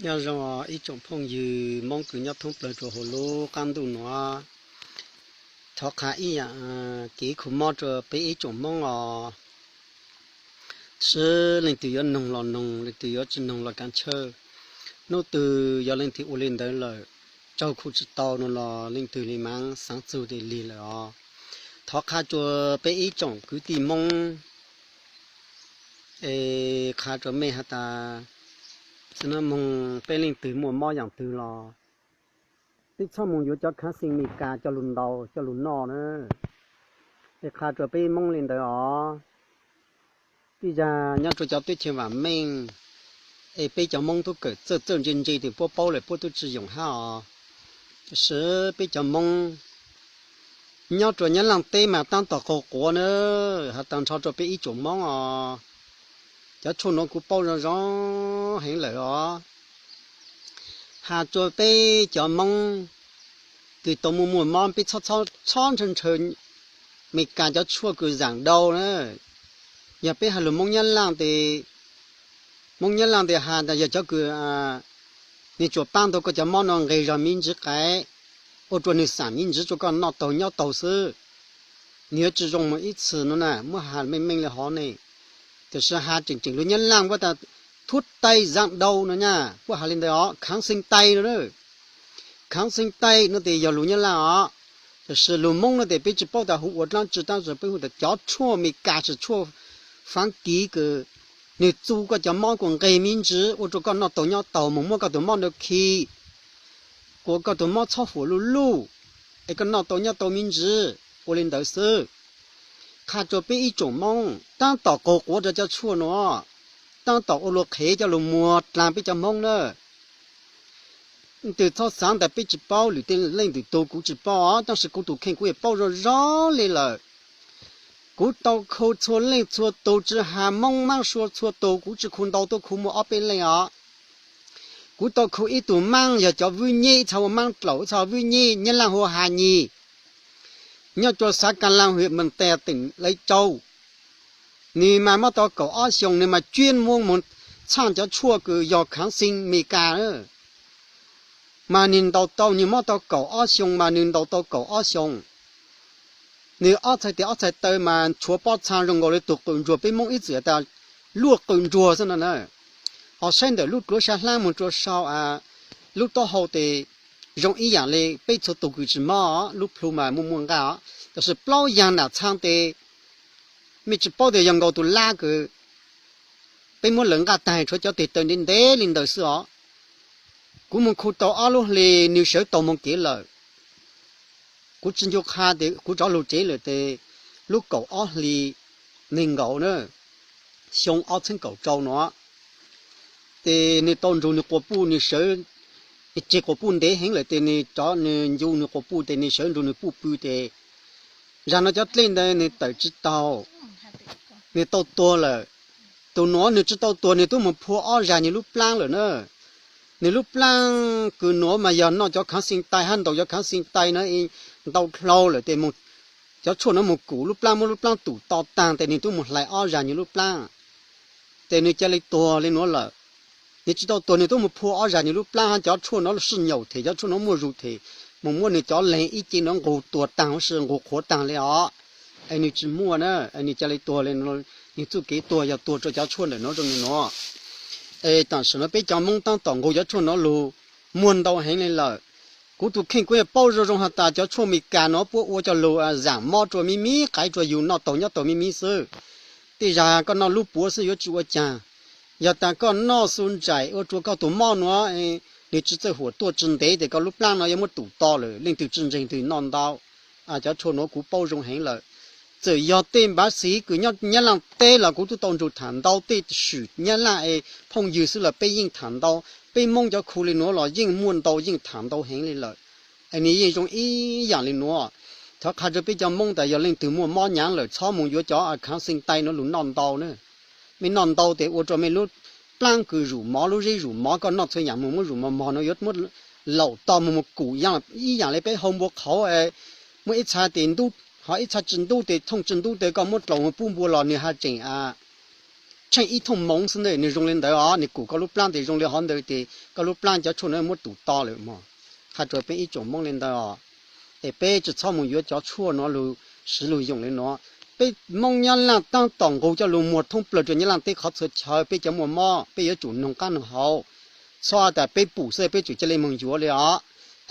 Nyob zoo ib tsoom phooj ywg Hmoob kws nyob thoob plawg rua huv lub qaab ntuj nuav. Thov qha ib yaam kev kho mob rua peb ib tsoom Hmoob os. Sib leej twg yuav noog los noog, leej twg yuav tsi noog los kaav chawj. Nub twg yog leej twg ua le ntawd lawm, tsaug khu tsi tau no los leej twg le maam xaav txug tes lig lawm os. Thov qha rua peb ib tsoom kwv tij Hmoob, es qha rua mej has tas, xwb nub moog peb leej twg muaj mob yaam twg los peb txhob moog yuav cov khaav xeej Amelikas coj lug ntaus coj lug noj na. Es qha rua peb Hmoob le ntawd os. Tej zag nyob rua cov teb chaws vaam meej, es peb cov Hmoob tub kawm txawj txawj ntse ntse tes puab paub lawm puab tub tsi yoom hab os. Tab sis peb cov Hmoob nyob rua Nyab Laaj teb mas taab tom qaug quav na, has tas nrho rua peb ib tsoom Hmoob os. Cov tshuaj nuav kuv paub zoo zoo heev lawm os. Has rua peb cov Hmoob kws tau muaj muaj mob, peb txhob ntshaw ntshaw Amelikas cov tshuaj kws zaam dau na. Yog peb has lug Hmoob Nyab Laaj tes, Hmoob Nyab Laaj tes has tas yog cov kws nwg tsuas paab tau koj cov mob no nqeg zog miv ntsiv qaib, ua rua nwg xaam miv ntsiv rua koj noj taug nyob taug xwb. Nwg yuav tsi zoo moog ib txhis no na, muab has meej meej le hov ne. Tab sis has tseem tseem lug Nyab Laaj puab tas thuốc Tây giảm đau no na, puab has le ntawd os, kháng sinh Tây no. Kháng sinh Tây no tes yog lug Nyab Laaj os. Tab sis lug Hmoob no tes peb tsi paub tas hu ua dlaab tsi, tab sis peb hu tas cov tshuaj Amelikas tsi tshuaj Faav Kiv kws nwg txu koj cov mob kuas nqeg miv ntsiv ua rua koj noj taug nyob taug, moog muab koj tug mob ntawd khi, kuas koj tug mob txhob huam luj luj, es koj noj tau nyob tau miv ntsiv, ua le ntawd xwb. Qha rua peb ib tsoom Hmoob, taab tom qaug quav rua cov tshuaj nuav, taab tom ua luag qhev coj lug muag dlaag peb cov Hmoob na. Leej twg txhob xaav tas peb tsi paub, lwm tej leej twg tug kuv tsi paub os, tab sis kuv tug kheej kuv yeej paub zoo zoo le lawm. Kuv tau khu txhua leej txhua tug, tsi has Moob Maab Sua txhua tug, kuv tsi khu ntau tuab, khu muaj ob peb leej os. Kuv tau khu ib tug Maab yog cov Vwj Nyeb, ib txha ua Maab Dlaum, ib txha Vwj Nyeb, Nyab Laaj hu Ha Nyis, nyob rua xav Ka Laa, hwm Mas Tes, teem Laiv Tsau. Nwg mas muab tau kaum ob xyoos, nwg mas chuyên môn moog txhaaj cov tshuaj kws yog kháng sinh Amelikas. Mas nwg ntaus tau, nwg muab tau kaum ob xyoos mas nwg ntaus tau kaum ob xyoos. Nwg ob txhais tes ob txhais taw mas tshuav pob txha zoo nkaus le tug qws ntsuag, peb Moob ib txwm tas luaj qws ntsuag xwb no na. Ho saib ntawm lub pluav sab hlaab moog rua sau lub taub hau tes zoo ib yaam le peb txhua tug kws tsi mob, lub plhu mas muaj muaj nqaj os. Tab sis plaub yaag nam txhaa tes mej tsi paub tias yog nkaus tug lab kws peb muab lawv nqaj taag, tshuav cov teg taw ntev ntev le ntawd xwb os. Kuv moog khu tau ob lub hli, nwg sawv taug moog kev lawm. Kuv tsi ncu qha tes kuv rov lug tsev lawm tes lub kaum ob hli neeg nkaus na, xyoo ob txheeb kaum rau no, tes nwg tau nrug nwg quas puj, nwg sawv, tseg quas puj ntev heev lawm tes nwg rov nwg ncu nwg quas puj tes nwg sawv nrug nwg puj pw tes zag no cov dlej ntawd nwg tawm tsi taug, nwg tau tuag lawm. Tug nuav nwg tsi tau tuag, nwg tub moog phua ob zag nwg lub plaab lawm na. Nwg lub plaab kws nuav mas yog noj cov kháng sinh Tây hab ntaus cov kháng sinh Tây no ntau dlhau lawm tes cov tshuaj nuav moog kum lub plaab, muab lub plaab tum to taag tes nwg tub moog hlais ob zag nwg lub plaab, tes nwg ca le tuag le nuav lawm. Nwg tsi tau tuag, nwg tub moog phua ob zag nwg lub plaab hab cov tshuaj nuav sij nyaum them, cov tshuaj nuav muaj zug them, moog muab nwg cov leeg ib ce nuav nqug tuag taag huv si, nqug qhuav taag le os. Es nwg tsi muaj na, es nwg ca le tuag le, nwg txuj kev tuag yog tuag rua cov tshuaj ntawm nuav zoo le nuav. Es tam sim no peb cov Moob taab tom nqug cov tshuaj nuav lug muag ntau heev le lawm. Kuv tug kheej kuv yeej paub zoo zoo has tas cov tshuaj Amelikas nuav puab ua coj lug zaam mob rua miv miv qaib rua yug noj taug nyob taug miv miv xwb. Tej zag koj noj lub puav xwb yuav tsi ua caag. Yog tas koj noj xu ntsaim ua rua koj tug mob nuav nwg tsi txawj huam tuaj tsi ntev tes koj lub plaab nuav yuav muab tum to lawm, leej twg tsi ntseeg twg noj ntau. Cov tshuaj nuav kuv paub zoo heev lawm. Txawm yog tej npav xiv kws nyob Nyab Laaj teb los kuv tub tau nrug tham ntau, tej swm Nyab Laaj es phooj ywg xwb los peb yeej tham ntau. Peb Moob cov khu le nuav los yeej muaj ntau, yeej tham ntau heev le lawm. Es nwg yeej zoo ib yaam le nuav. Thov qha rua peb cov Moob tas yog leej twg muaj mob nyaav lawm txhob moog yuav cov kháng sinh Tây nuav lug noj ntau na. Mej noj ntau tes ua rua mej lub plaab kws zuj mov, lub zeb zuj mov, koj noj txhua yaam moog muab zuj mov mog nuav yuav muab laum to moog moog kum ib yaam le peb hau npua qhauv, muaj ib txha tes ntub, ho ib txha tsi ntub tes thooj tsi ntub tes koj muab dlaus moog pub npua los nwg ha tseem tsheej ib thooj moov xwb ntag, nws zoo li ntawd os, nws kum koj lub plab tes zoo li hov ntawd tes koj lub plab cov tshuaj no muab tus to lawm mog. Qha rua peb ib tsoom Moob li ntawd os, es peb tsi txhob moog yuav cov tshuaj no lug siv lug yoom li no. Peb Moob Nyab Laaj taab tom nqug coj lug muag thoob plawg rua Nyab Laaj teb qhov txhua chaw, peb cov muaj mob peb yuav tsum noog qaab noog hauv. Txhob tas peb pum xwb peb tsum ca le moog yuav li os.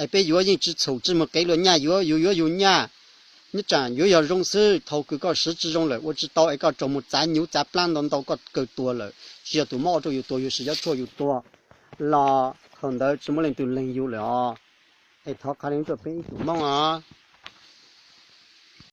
Es peb yuav yeej tsi txhum tsi moog qev luas nyaj, yuav yug yuav yug nyaj. Nyob tsaam yuav yog zoo xwb, thaus kws koj siv tsi zoo lawm ua tsi tau es koj raug moog txav nyuv txav plab ntau ntau koj kawg tuag lawm, tsi yog tus mob ua rau yug tuag, yug siv cov tshuaj yug tuag los thaus ntawd tsi muaj leej twg leeg yug lawm os. Es thov qha le rua peb ib tsoom Moob os.